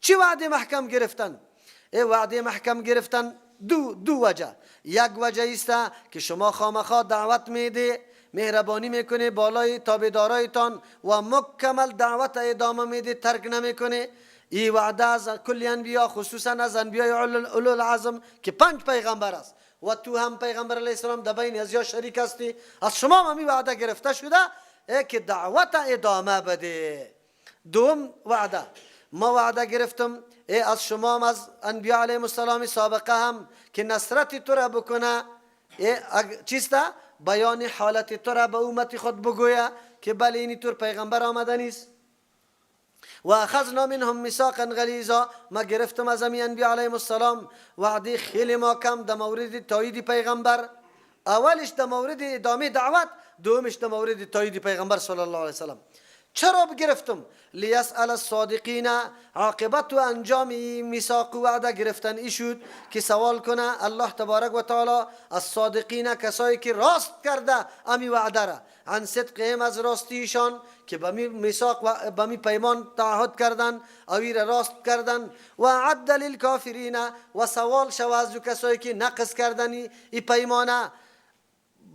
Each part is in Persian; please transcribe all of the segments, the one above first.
چی وعده محکم گرفتن؟ ای وعده محکم گرفتن دو وجه. یک وجه است که شما خامخا دعوت میده، مهربانی میکنه بالای تابعدارایتان و مکمل دعوت ادامه میده، ترک نمیکنه. این وعده از کل انبیا، خصوصا از انبیای اولو العزم که 5 پیغمبر است و تو هم پیغمبر علیه السلام در بین از یا شریک هستی، از شما هم این وعده گرفته شده که دعوت ادامه بده. دوم وعده، ما وعده گرفتم ای از شما هم از انبیا علیهم السلام سابقه هم که نصرت تو را بکنه، ای چیسته؟ بیان حالت تو را به امت خود بگویه که بله اینی طور پیغمبر آمده نیست. و اخذنا منهم میثاقا غلیظا، ما گرفتم از امی انبیا علیهم السلام وعده خیلی محکم در مورد تایید پیغمبر. اولش در مورد ادامه دعوت، دومش در مورد تایید پیغمبر صلی الله علیه وسلم. چرا گرفتم؟ لیسأل الصادقین، عاقبت و انجام میثاق و وعده گرفتن ای شد که سوال کنه الله تبارک و تعالی الصادقین، کسایی که راست کرده امی وعده را، عن صدقهم، از راستیشان که به می میثاق و به می پیمان تعهد کردن اوی را راست کردن. و عد للکافرین، و سوال شو از کسایی که نقض کردن ای پیمانه.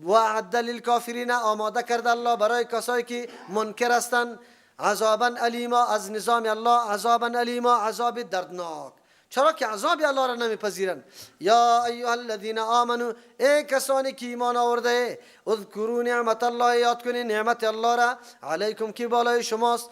و اعد للکافرین، آماده کرد الله برای کسایی که منکر هستند عذابا الیما، از نظام الله عذابا الیما، عذاب دردناک. چرا که عذاب الله را نمیپذیرند. یا ایها الذین آمنو، ای کسانی که ایمان آورده، اذکروا نعمت الله، یاد کنید نعمت الله را، علیکم که بالای شماست،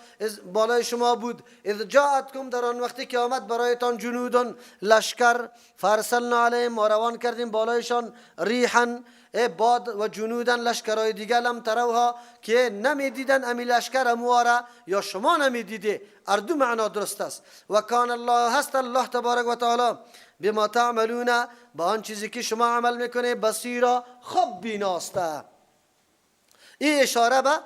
بالای شما بود، اذ جاءتکم، در آن وقتی که آمد برایتان جنودون لشکر، فارسلنا علیهم، ما روان کردیم بالایشان ریحا، ای باد، و جنودن لشکرهای دیگه، لم تروها، که نمیدیدن امی لشکر اموارا یا شما نمیدیده، هر دو معنا درست است. و کان الله، هست الله تبارک و تعالی، بما تعملون، با آن چیزی که شما عمل میکنه، بصیرا، خوب بیناسته. این اشاره به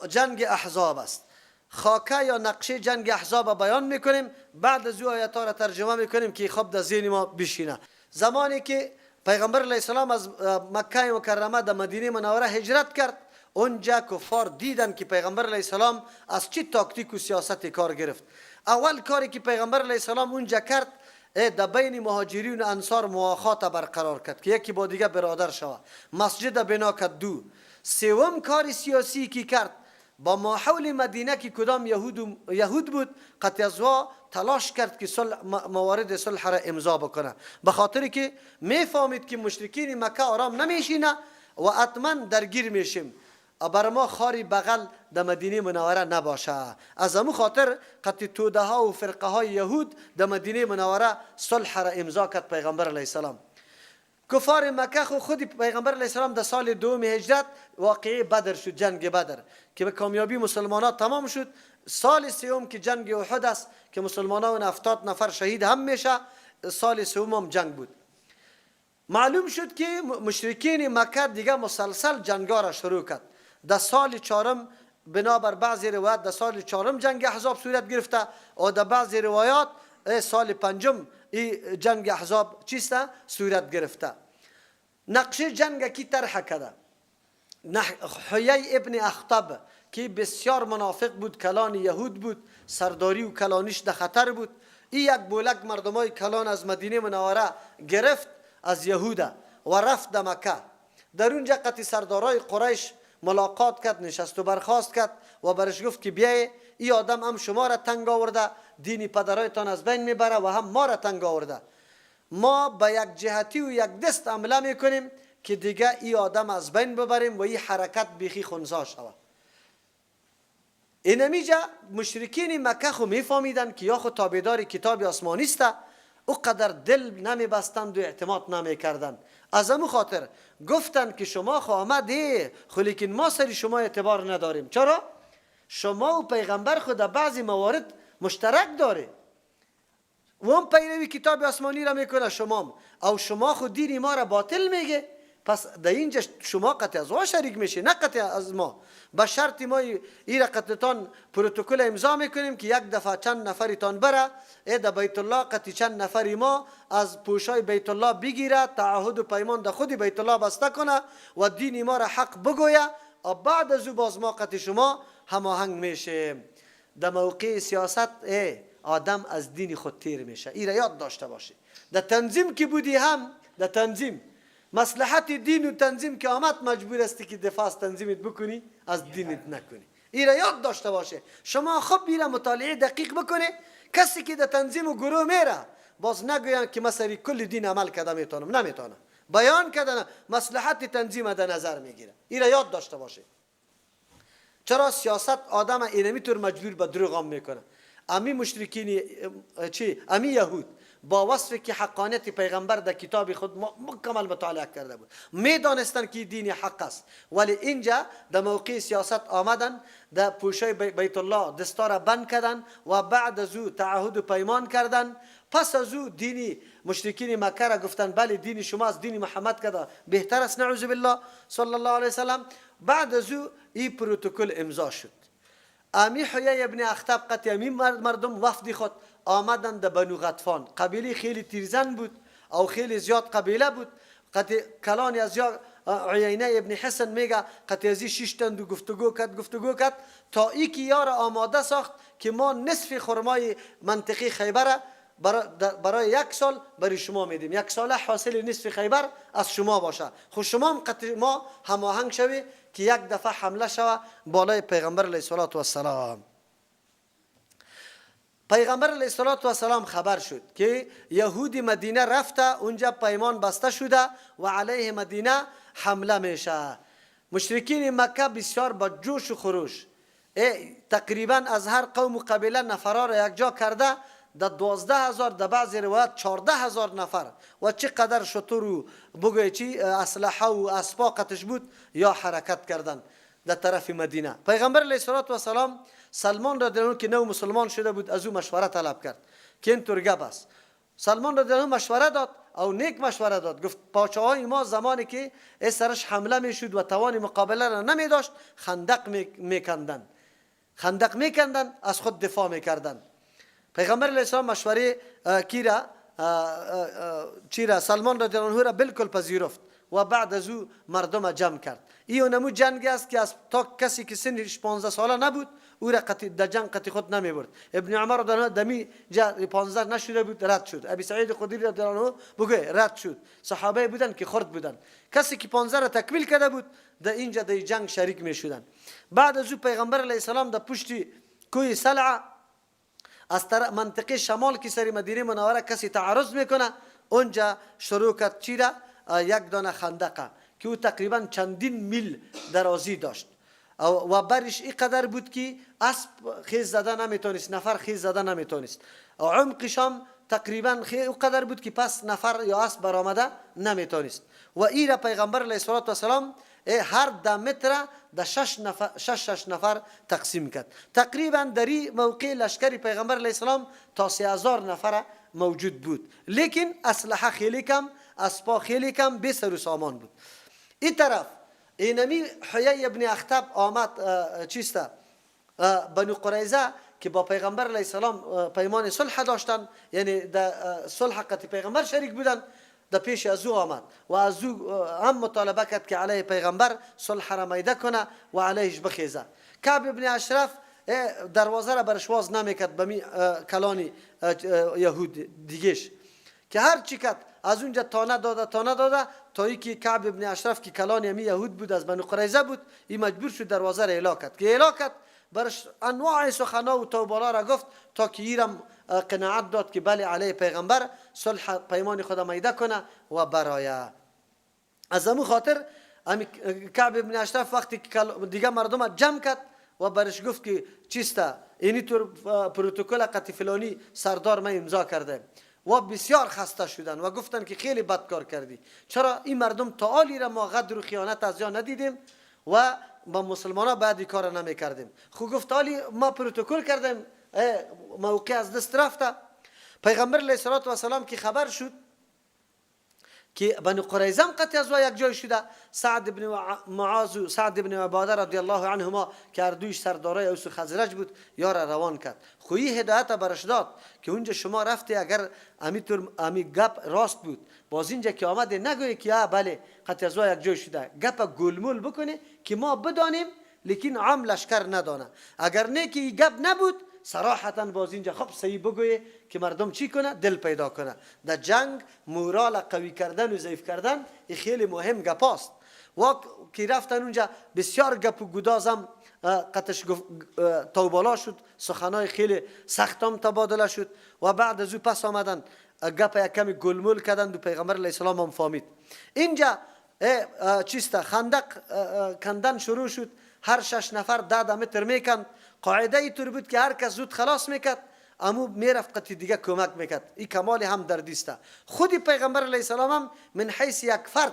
جنگ احزاب است. خاکه یا نقشه جنگ احزاب بیان میکنیم، بعد از او آیت ها را ترجمه میکنیم که خوب در ذهن ما بشینه. زمانی که پیغمبر علیه السلام از مکه مکرمه در مدینه منوره هجرت کرد، اونجا کفار دیدن که پیغمبر علیه السلام از چی تاکتیک و سیاست کار گرفت. اول کاری که پیغمبر علیه السلام اونجا کرد، در بین مهاجرین و انصار مواخات برقرار کرد که یکی با دیگه برادر شود، مسجد بنا کرد. دو سوم کار سیاسی که کرد، با ماحول مدینه که کدام یهود بود، قطع ازوا تلاش کرد که صلح، موارد صلح را امضا بکنه، به خاطر که میفهمید که مشرکین مکه آرام نمیشینه و حتما درگیر میشیم، بر ما خاری بغل در مدینه منوره نباشه. از امو خاطر قطع توده ها و فرقه های یهود در مدینه منوره صلح را امضا کرد پیغمبر علیه السلام. کفار مکه خود پیغمبر علیه السلام در سال دوم هجرت واقعه بدر شد، جنگ بدر که به کامیابی مسلمان ها تمام شد. سال سوم که جنگ احد است که مسلمان ها 70 نفر شهید هم میشه، سال سوم هم جنگ بود. معلوم شد که مشرکین مکه دیگه مسلسل جنگا را شروع کرد. در سال چهارم، بنابر بعضی روایات در سال چهارم جنگ احزاب صورت گرفته و در بعضی روایات سال پنجم این جنگ احزاب چیست صورت گرفته. نقشه جنگ کی طرح کرده؟ حیی ابن اخطب که بسیار منافق بود، کلان یهود بود، سرداری و کلانیش در خطر بود. این یک بولک مردمای کلان از مدینه منوره گرفت از یهوده و رفت در مکه. در اونجا قطع سردارای قریش ملاقات کرد، نشست و برخاست کرد و برش گفت که بیای، ای آدم هم شما را تنگ آورده، دین پدرایتان از بین میبره و هم ما را تنگ آورده. ما به یک جهتی و یک دست عمله میکنیم که دیگه ای آدم از بین ببریم و این حرکت بیخی خنثی شود. اینمیجا مشرکین مکه خو میفهمیدن که یا خو تابعدار کتاب آسمانی است، او قدر دل نمیبستند و اعتماد نمیکردند. از امو خاطر گفتند که شما خو آمده، خو لیکن ما سری شما اعتبار نداریم. چرا؟ شما و پیغمبر خود در بعضی موارد مشترک داره و هم پیروی کتاب آسمانی را میکنه شما، او شما خود دین ما را باطل میگه، پس در اینجا شما قطع از ما شریک میشه نه قطع از ما. به شرط ما ای را قطعتان پروتکل امضا میکنیم که یک دفعه چند نفریتان بره ای در بیت الله، قطع چند نفری ما از پوشای بیت الله بگیره، تعهد و پیمان در خود بیت الله بسته کنه و دین ما را حق بگویه، و بعد از او باز ما قطع شما هماهنگ میشیم. در موقع سیاست آدم از دین خود تیر میشه. ایره یاد داشته باشه. در تنظیم که بودی هم در تنظیم مصلحت دین و تنظیم که آمد مجبور استی که دفاع از تنظیمت بکنی، از دینت نکنی. ایره یاد داشته باشه. شما خوب ایره مطالعه دقیق بکنی. کسی که در تنظیم و گروه میره باز نگوین که مثلا کل دین عمل کرده میتونم، نمیتونم. بیان کردن مصلحت تنظیم در نظر میگیره. ایره یاد داشته باشه. چرا سیاست آدم اینمی طور مجبور به دروغ هم میکنه. امی مشرکین چی؟ امی یهود با وصف که حقانیت پیغمبر در کتاب خود مکمل مطالعه کرده بود، میدانستند که دین حق است، ولی اینجا در موقع سیاست آمدن در پوشه بیت الله دستار بند کردن و بعد از او تعهد و پیمان کردن. پس از او دینی مشرکین مکه را گفتن بله دین شما از دین محمد کرده بهتر است، نعوذ بالله صلی الله علیه وسلم. بعد از او این پروتکل امضا شد. امی حیی ابن اخطب قطع امی مردم وفد خود آمدن در بنو غطفان. قبیله خیلی تیرزن بود او خیلی زیاد قبیله بود. قطع کلانی از یا عینه ابن حسن میگه قطع ازی شیشتند و گفتگو کرد تا ای که یار آماده ساخت که ما نصف خرمای منطقه خیبر برای یک سال برای شما میدیم، یک ساله حاصل نصف خیبر از شما باشه، خب شما هم قطع ما هماهنگ شوی که یک دفعه حمله شوه بالای پیغمبر علیه الصلاة والسلام. پیغمبر علیه الصلاة والسلام خبر شد که یهودی مدینه رفته، اونجا پیمان بسته شده و علیه مدینه حمله میشه. مشرکین مکه بسیار با جوش و خروش تقریبا از هر قوم و قبیله نفرا را یک جا کرده، در 12,000، در بعضی روایات 14,000 نفر و چقدر شتر و بگوی چی اسلحه و اسبا قتش بود یا حرکت کردن در طرف مدینه. پیغمبر علیه الصلاة والسلام سلمان را در که نو مسلمان شده بود از او مشوره طلب کرد که این طور گپ است. سلمان را در مشوره داد او نیک مشوره داد، گفت پاچه ما زمانی که سرش حمله میشد و توان مقابله را نمی داشت خندق میکندن، خندق میکندن، از خود دفاع میکردن. پیغمبر علیه السلام مشوره کی را چی را سلمان رضی الله عنه را بالکل پذیرفت و بعد از او مردم جمع کرد. این نمو جنگ است که از تا کسی که سنش 15 ساله نبود او را در جنگ قطع خود نمی برد. ابن عمر رضی الله عنه دمی 15 نشده بود رد شد. ابی سعید خدری رضی الله عنه بگه رد شد. صحابه بودن که خرد بودن. کسی که 15 را تکمیل کرده بود در اینجا در جنگ شریک می شدن. بعد از او پیغمبر علیه السلام در پشت کوه سلعه از منطقه شمال که سری مدینه منوره کسی تعرض میکنه اونجا شروع کرد چی را یک دانه خندقه که او تقریبا چندین میل درازی داشت و برش اینقدر بود که اسب خیز زده نمیتونست، نفر خیز زده نمیتونست. عمقش هم تقریبا اینقدر بود که پس نفر یا اسب برآمده نمیتونست. و ای را پیغمبر علیه الصلاة والسلام هر 10 متر در شش نفر تقسیم کرد. تقریبا در این موقع لشکر پیغمبر علیه السلام تا 3000 نفر موجود بود، لیکن اسلحه خیلی کم، اسپا خیلی کم، بی سر و سامان بود. این طرف اینمی حیی ابن اخطب آمد چیسته بنو قریظه که با پیغمبر علیه السلام پیمان صلح داشتن، یعنی در صلح قطع پیغمبر شریک بودن، در پیش از او آمد و از او هم مطالبه کرد که علیه پیغمبر صلح را میده کنه و علیهش بخیزه. کعب ابن اشرف دروازه را برش واز نمیکرد به کلانی یهود دیگش که هر چی کرد از اونجا تانه داده تا اینکه کعب ابن اشرف که کلانی امی یهود بود از بنو قریظه بود، این مجبور شد دروازه را اعلا کرد. که اعلا کرد برش انواع سخنا و توبالا را گفت تا که ایرم قناعت داد که بله علیه پیغمبر صلح پیمان خود میده کنه و برای از امو خاطر کعب ابن اشرف وقتی که دیگه مردم جمع کرد و برش گفت که چیسته اینی طور پروتکل قطع فلانی سردار من امضا کرده و بسیار خسته شدن و گفتن که خیلی بد کار کردی، چرا این مردم تا آلی را ما غدر و خیانت از یا ندیدیم و با مسلمان ها بعد این کار نمی کردیم. خو گفت آلی ما پروتکل کردیم موقع از دست رفته. پیغمبر علیه الصلاة والسلام که خبر شد که بنو قریظه قطع از یک جای شده، سعد بن معاذ و سعد بن عباده رضی الله عنهما که هر دویش سردارای اوس و خزرج بود یار روان کرد. خویی هدایت برش داد که اونجا شما رفتی اگر امی گپ راست بود باز اینجا که آمده نگوی که بله قطع از یک جای شده، گپ گلمول بکنه که ما بدانیم لیکن عام لشکر ندانه. اگر نه که گپ نبود صراحتا باز اینجا خب صحیح بگوی که مردم چی کنه؟ دل پیدا کنه. در جنگ مورال قوی کردن و ضعیف کردن این خیلی مهم گپاست. و که رفتن اونجا بسیار گپ و گدازم قطش توبالا شد، سخنای خیلی سختم تبادله شد و بعد از او پس آمدن گپ یک کمی گلمول کردن و پیغمبر علیه السلام هم فهمید. اینجا چیست خندق کندن شروع شد. هر 6 نفر 10 متر میکند. قاعده ای طور بود که هر کس زود خلاص میکرد امو میرفت قطی دیگه کمک میکرد. این کمال هم دردیسته. خودی پیغمبر علیه السلام هم من حیث یک فرد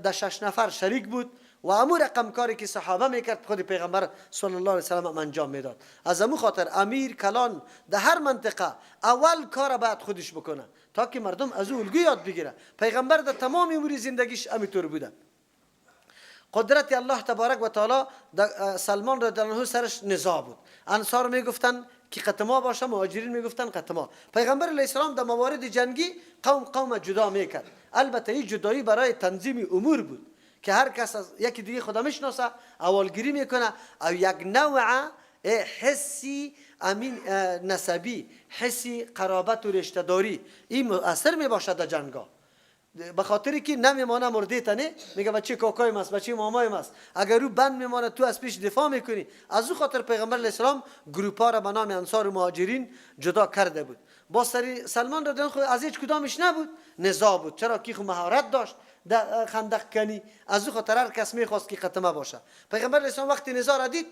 در 6 نفر شریک بود و امو رقم کاری که صحابه میکرد خود پیغمبر صلی الله علیه وسلم هم انجام میداد. از امو خاطر امیر کلان در هر منطقه اول کار باید خودش بکنه تا که مردم از او الگو یاد بگیره. پیغمبر در تمام امور زندگیش امیطور بوده. قدرت الله تبارک و تعالی سلمان رضی الله عنه سرش نزاع بود. انصار میگفتن که قطما باشه، مهاجرین میگفتن قطما. پیغمبر علیه السلام در موارد جنگی قوم جدا میکرد. البته این جدایی برای تنظیم امور بود که هر کس از یکی دیگه خدا میشناسه، اولگیری میکنه او یک نوع حسی امین نسبی، حسی قرابت و رشته داری این مؤثر میباشد در جنگا. به خاطری که نمیمانه مرده تنه، میگه بچه کاکای ماست، بچه مامای ماست، اگر او بند میمانه تو از پیش دفاع میکنی. از او خاطر پیغمبر علیه السلام گروپا را به نام انصار و مهاجرین جدا کرده بود. با سری سلمان رضی الله عنه از هیچ کدامش نبود، نزاع بود. چرا که خو مهارت داشت در خندق کنی، از او خاطر هر کس میخواست که ختمه باشه. پیغمبر علیه السلام وقتی نزاع را دید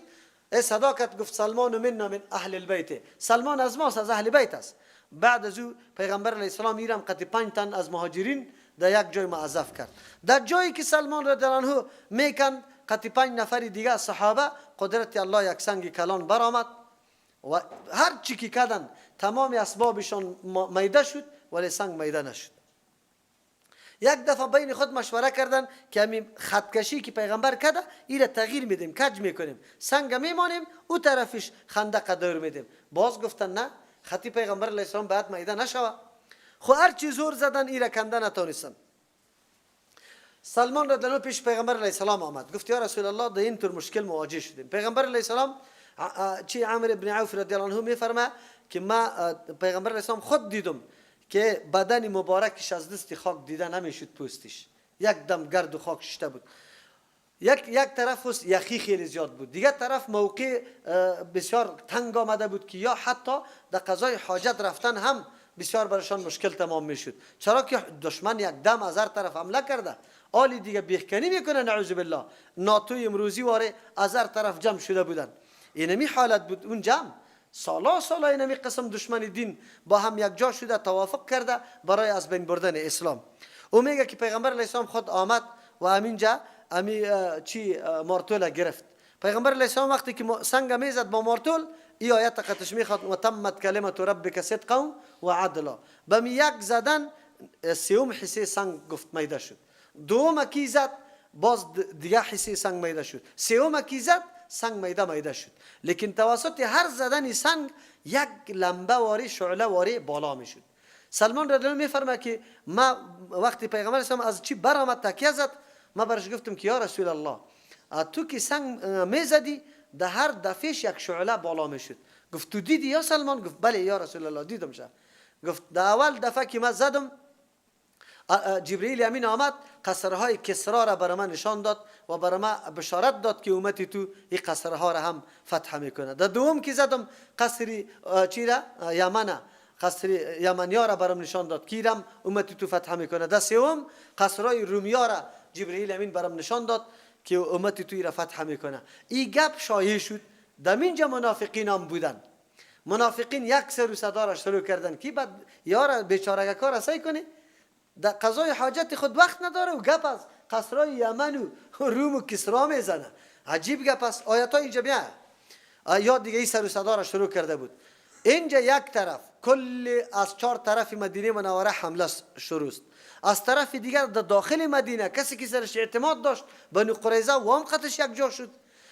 صدا کرد، گفت سلمان منا من اهل البیت، سلمان از ماست، از اهل بیت است. بعد از او پیغمبر علیه السلام ایرم قطع 5 تن از مهاجرین در یک جای معذف کرد. در جایی که سلمان رضی الله عنه میکند قطع 5 نفر دیگه از صحابه، قدرت الله یک سنگ کلان برآمد و هر چی که کردن تمام اسبابشان میده شد ولی سنگ میده نشد. یک دفعه بین خود مشوره کردن که همین خطکشی که پیغمبر کرده ایره تغییر میدیم، کج میکنیم، سنگ میمانیم او طرفش خندق دور میدیم. باز گفتن نه، خطی پیغمبر علیه السلام باید میده نشوه. خو هر چی زور زدن ایره کنده نتونستن. سلمان رضی الله پیش پیغمبر علیه السلام آمد، گفت یا رسول الله در این طور مشکل مواجه شدیم. پیغمبر علیه السلام چی عمرو بن عوف رضی الله عنه میفرما که ما پیغمبر علیه السلام خود دیدم که بدن مبارکش از دست خاک دیده نمیشد، پوستش یک دم گرد و خاک شده بود. یک طرف یخی خیلی زیاد بود، دیگر طرف موقع بسیار تنگ آمده بود که یا حتی در قضای حاجت رفتن هم بسیار برشان مشکل تمام میشد، چرا که دشمن یک دم از هر طرف حمله کرده، آلی دیگه بیخکنی میکنه نعوذ بالله. ناتوی امروزی واره از هر طرف جمع شده بودن. اینمی حالت بود اون جمع سالا سالا اینمی قسم دشمن دین با هم یک جا شده توافق کرده برای از بین بردن اسلام. او میگه که پیغمبر علیه السلام خود آمد و همینجا امی چی مارتول گرفت. پیغمبر علیه السلام وقتی که سنگ میزد با مارتول ای آیت قطش میخواد و تمت کلمت ربک صدقا و عدلا. به می یک زدن سیوم حصه سنگ گفت میده شد، دوم کی زد باز دیگه حصه سنگ میده شد، سیوم کی زد سنگ میده میده شد. لیکن توسط هر زدن سنگ یک لمبه واری شعله واری بالا میشد. سلمان رضی الله میفرما که ما وقتی پیغمبر اسلام از چی برآمد تکیه زد، ما برش گفتم که یا رسول الله تو که سنگ میزدی در هر دفعش یک شعله بالا میشد. گفت تو دیدی یا سلمان؟ گفت بله یا رسول الله دیدم شه. گفت در اول دفعه که ما زدم جبرئیل امین آمد قصرهای کسرا را برای من نشان داد و برای من بشارت داد که امتی تو این قصرها را هم فتح میکنه. در دوم که زدم قصر چی را یمن، قصر یمنیا را برام نشان داد که رم امتی تو فتح میکنه. در سوم قصرهای رومیا را جبرئیل امین برام نشان داد که امتی تو را فتح میکنه. این گپ شایع شد. در اینجا منافقین هم بودن. منافقین یک سر و صدا را شروع کردن که بعد یار بیچاره کار سعی کنه در قضای حاجت خود وقت نداره و گپ از قصرهای یمن و روم و کسرا میزنه. عجیب گپ است. آیت های اینجا بیا یا دیگه این سر و صدا را شروع کرده بود. اینجا یک طرف کل از 4 طرف مدینه منوره حمله شروع است، از طرف دیگر در داخل مدینه کسی که سرش اعتماد داشت بنو قریظه وام قطش یک جا شد.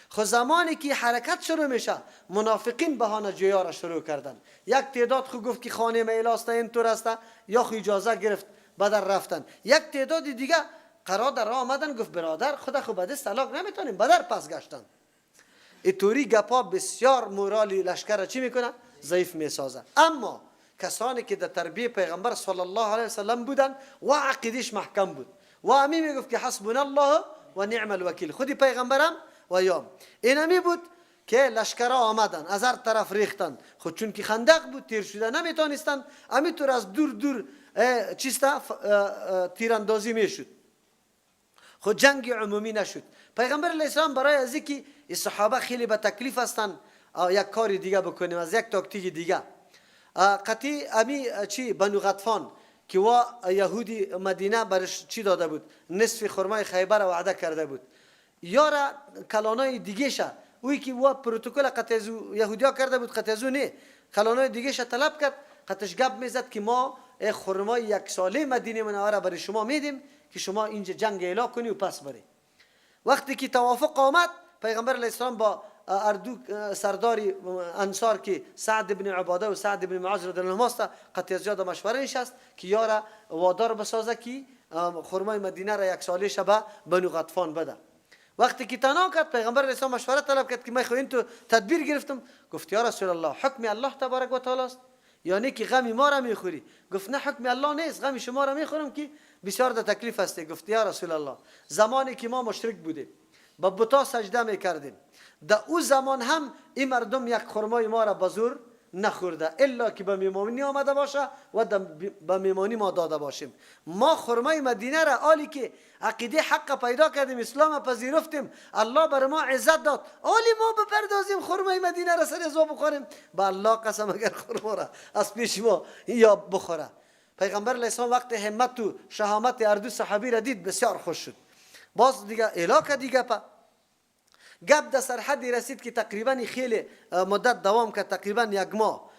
خو زمانی که حرکت شروع میشه منافقین بهانه جویا را شروع کردن. یک تعداد خو گفت که خانه میل است اینطور است یا خو اجازه گرفت بدر رفتن. یک تعداد دیگه قرار در راه آمدن گفت برادر خدا خو به دست طلاق نمیتونیم، بدر پس گشتن. اینطوری گپا بسیار مورالی لشکر چی میکنه؟ ضعیف میسازه. اما کسانی که در تربیه پیغمبر صلی الله علیه وسلم بودن و عقیدش محکم بود و امی میگفت که حسبنا الله و نعم الوکیل، خودی پیغمبرم و یام این امی بود که لشکرها آمدن از هر طرف ریختن. خود چون که خندق بود تیر شده نمیتونستن، امی از دور دور چیستا تیراندازی میشد. خود جنگ عمومی نشد. پیغمبر علیه السلام برای از اینکه صحابه خیلی به تکلیف هستن یک کار دیگه بکنیم، از یک تاکتیک دیگه قطعی امی چی بنو غطفان که وا یهودی مدینه برش چی داده بود، نصف خرمای خیبر وعده کرده بود، یارا کلانای دیگه شه اوی که وا پروتکل قطعی یهودیا کرده بود قطعی نه، کلانای دیگه شه طلب کرد، قطعش گپ میزد که ما خرمای یک ساله مدینه منوره برای شما میدیم که شما اینجا جنگ اعلان کنی و پس بری. وقتی که توافق آمد پیغمبر علیه السلام با اردو سرداری انصار که سعد بن عباده و سعد بن معاذ رضی الله عنهما است قطعی زیاد مشوره نشست که یارا وادار بسازه که خرمای مدینه را یک ساله شبه بنو غطفان بده. وقتی که تنها کرد پیغمبر علیه السلام مشوره طلب کرد که من خو این تو تدبیر گرفتم. گفت یا رسول الله حکم الله تبارک و تعالی است، یعنی که غم ما را میخوری؟ گفت نه حکم الله نیست، غم شما را میخورم که بسیار در تکلیف هستی. گفت یا رسول الله زمانی که ما مشرک بودیم با بتا سجده میکردیم، در او زمان هم این مردم یک خرمای ما را بزور نخورده الا که به میمانی آمده باشه و به میمانی ما داده باشیم. ما خرمای مدینه را آلی که عقیده حق پیدا کردیم، اسلام پذیرفتیم، الله بر ما عزت داد، آلی ما بپردازیم خرمای مدینه را سر ازوا بخوریم؟ به الله قسم اگر خرما را از پیش ما یا بخوره. پیغمبر علیه السلام وقت همت و شهامت اردو صحابی را دید بسیار خوش شد. باز دیگه اعلا دیگه پا گپ در سرحدی رسید که تقریبا خیلی مدت دوام کرد، تقریبا یک ماه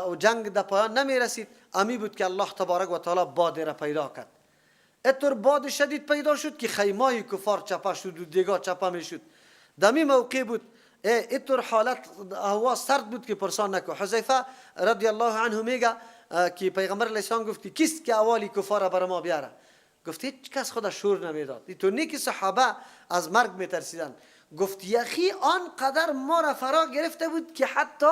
و جنگ در پایان نمی رسید. امی بود که الله تبارک و تعالی باد را پیدا کرد. اتور باد شدید پیدا شد که خیمای کفار چپه شد و دیگا چپه می شد. دمی موقع بود اتور حالت هوا سرد بود که پرسان نکو. حذیفه رضی الله عنه میگه که پیغمبر علیه السلام گفت کیست که اوالی کفار بر ما بیاره؟ گفت هیچ کس خدا شور نمیداد. اینطور نی که صحابه از مرگ میترسیدن. گفت یخی آنقدر ما را فرا گرفته بود که حتی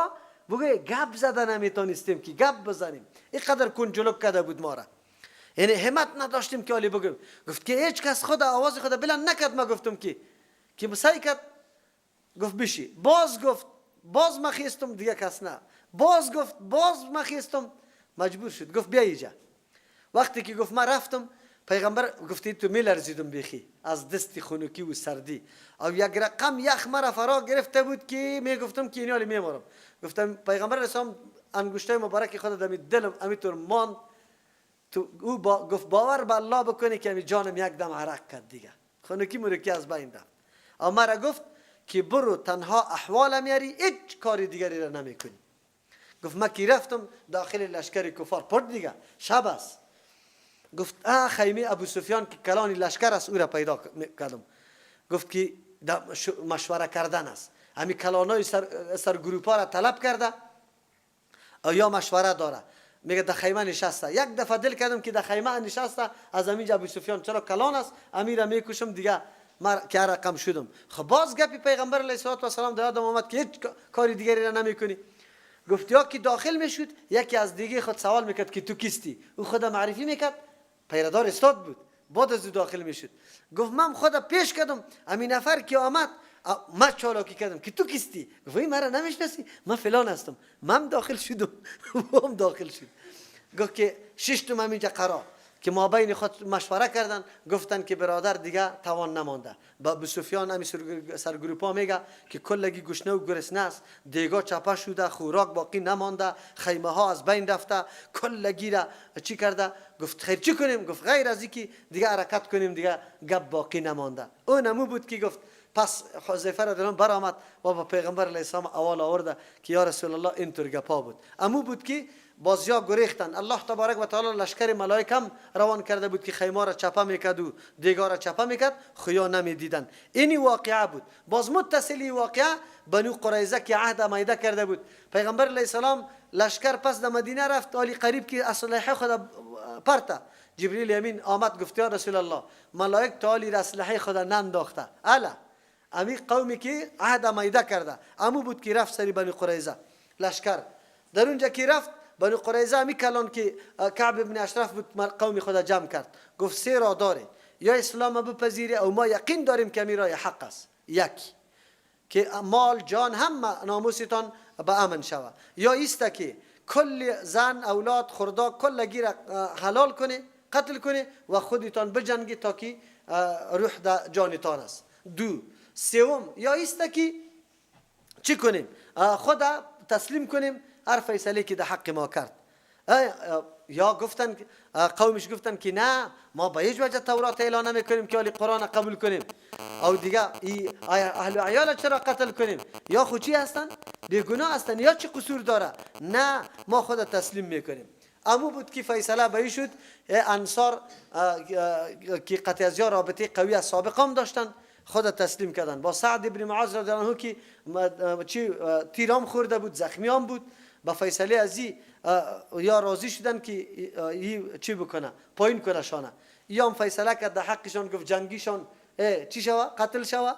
بگه گپ زده نمیتونستیم که گپ بزنیم، اینقدر کنجلوک کرده بود ما را، یعنی همت نداشتیم که علی بگیم. گفت که هیچ کس خدا آواز خدا بلند نکرد. ما گفتم که مسای کرد، گفت بشی. باز گفت باز ما خیستم، دیگه کس نه. باز گفت باز ما خیستم، مجبور شد گفت بیا اینجا. وقتی که گفت ما رفتم، پیغمبر گفتی تو میلرزیدم بیخی از دست خنکی و سردی، او یک رقم یخ مرا فرا گرفته بود که میگفتم که اینالی میمارم. گفتم پیغمبر اسلام انگشتای مبارک خود دمی دلم امیتور ماند. تو او با گفت باور به الله بکنی که امی جانم یک دم عرق کرد دیگه، خنکی مرکی از بین رفت. او مرا گفت که برو تنها احوال میاری، هیچ کاری دیگری را نمیکنی. گفت ما کی رفتم داخل لشکر کفار پرد دیگه شب است. گفت خیمه ابو سفیان که کلانی لشکر است او را پیدا کردم. گفت که مشوره کردن است، همین کلانای سرگروپا را طلب کرده یا مشوره داره. میگه در خیمه نشسته. یک دفعه دل کردم که در خیمه نشسته از همینجا ابو سفیان چرا کلان است امیر میکشم دیگه ما که رقم شدم. خب باز گپی پیغمبر علیه الصلاه و السلام در یادم آمد که هیچ کاری دیگری را نمیکنی. گفت یا که داخل میشد یکی از دیگه خود سوال میکرد که تو کیستی، او خود معرفی میکرد، پیردار استاد بود، بعد از او داخل میشد. گفت من خود پیش کردم، همین نفر که آمد ما چالاکی کردم که تو کیستی؟ گفت این مرا نمیشناسی، من فلان هستم. من داخل شدم هم داخل شد. گفت که ششتم همینجا قرار که ما بین خود مشوره کردن، گفتن که برادر دیگه توان نمانده. با ابو سفیان همی سرگروپا میگه که کلگی گشنه و گرسنه است، دیگا چپه شده، خوراک باقی نمانده، خیمه ها از بین رفته، کلگی را چی کرده؟ گفت خیر چی کنیم؟ گفت غیر از اینکه دیگه حرکت کنیم دیگه گپ باقی نمانده. او نمو بود که گفت پس حذیفه رضی الله برآمد و با پیغمبر علیه السلام اول آورده که یا رسول الله اینطور گپا بود. امو بود که بازیا گریختن. الله تبارک و تعالی لشکر ملائک هم روان کرده بود که خیمه را چپه میکرد و دیگار را چپه میکرد، خیا نمیدیدن. اینی واقعه بود. باز متصلی واقعه بنو قریظه که عهد میده کرده بود. پیغمبر علیه السلام لشکر پس در مدینه رفت، علی قریب که اسلحه خود پرته. جبریل امین آمد گفت یا رسول الله ملائک تعالی را اسلحه خود ننداخته، الا امی قومی که عهد میده کرده، امو بود که رفت سری بنی قریظه لشکر. در اونجا که رفت بنی قریظه، امی کلان که کعب ابن اشرف بود، قوم خود جمع کرد، گفت سه راه داره: یا اسلام بپذیری او ما یقین داریم که امی راه حق است، یک که مال، جان، هم ناموستان به امن شوه، یا ایست که کل زن، اولاد، خردا کل گیر حلال کنه، قتل کنه و خودتان بجنگی تا که روح در جانتان است. دو. سوم، یا ایست که چی کنیم؟ خود تسلیم کنیم، هر فیصله که در حق ما کرد. یا گفتن، قومش گفتن که نه، ما به هیچ وجه تورات اعلان نمیکنیم که قرآن قبول کنیم، او دیگه ای اهل عیال چرا قتل کنیم؟ یا خو چی هستن؟ بیگناه هستن، یا چی قصور داره؟ نه، ما خود تسلیم میکنیم. امو بود که فیصله به شد. انصار که قطع از رابطه قوی از سابق هم داشتن، خود تسلیم کردن. با سعد ابن معاذ رضی الله عنه که چی تیرام خورده بود، زخمی هم بود، با فیصله ازی یا راضی شدن که ای چی بکنه، پایین کنه شانه. یا هم فیصله کرد در حقشان، گفت جنگیشان چی شوه؟ قتل شوه،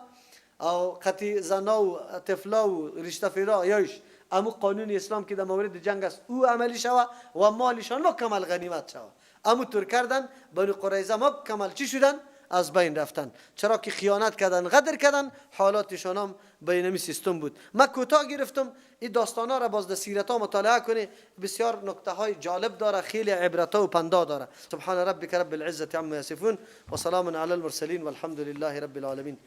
او قتی زنا و طفلا و رشته فیرا یایش، امو قانون اسلام که در مورد جنگ است او عملی شوه و مالشان مکمل غنیمت شوه. امو طور کردن. بنی قریظه مکمل چی شدن؟ از بین رفتن، چرا که خیانت کردن، غدر کردن. حالاتشان هم به اینمی سیستم بود. من کوتاه گرفتم. این داستان ها را باز در سیرت ها مطالعه کنی، بسیار نکته های جالب داره، خیلی عبرت و پندا داره. سبحان ربک رب العزة عما یصفون و سلام علی المرسلین والحمد لله رب العالمین.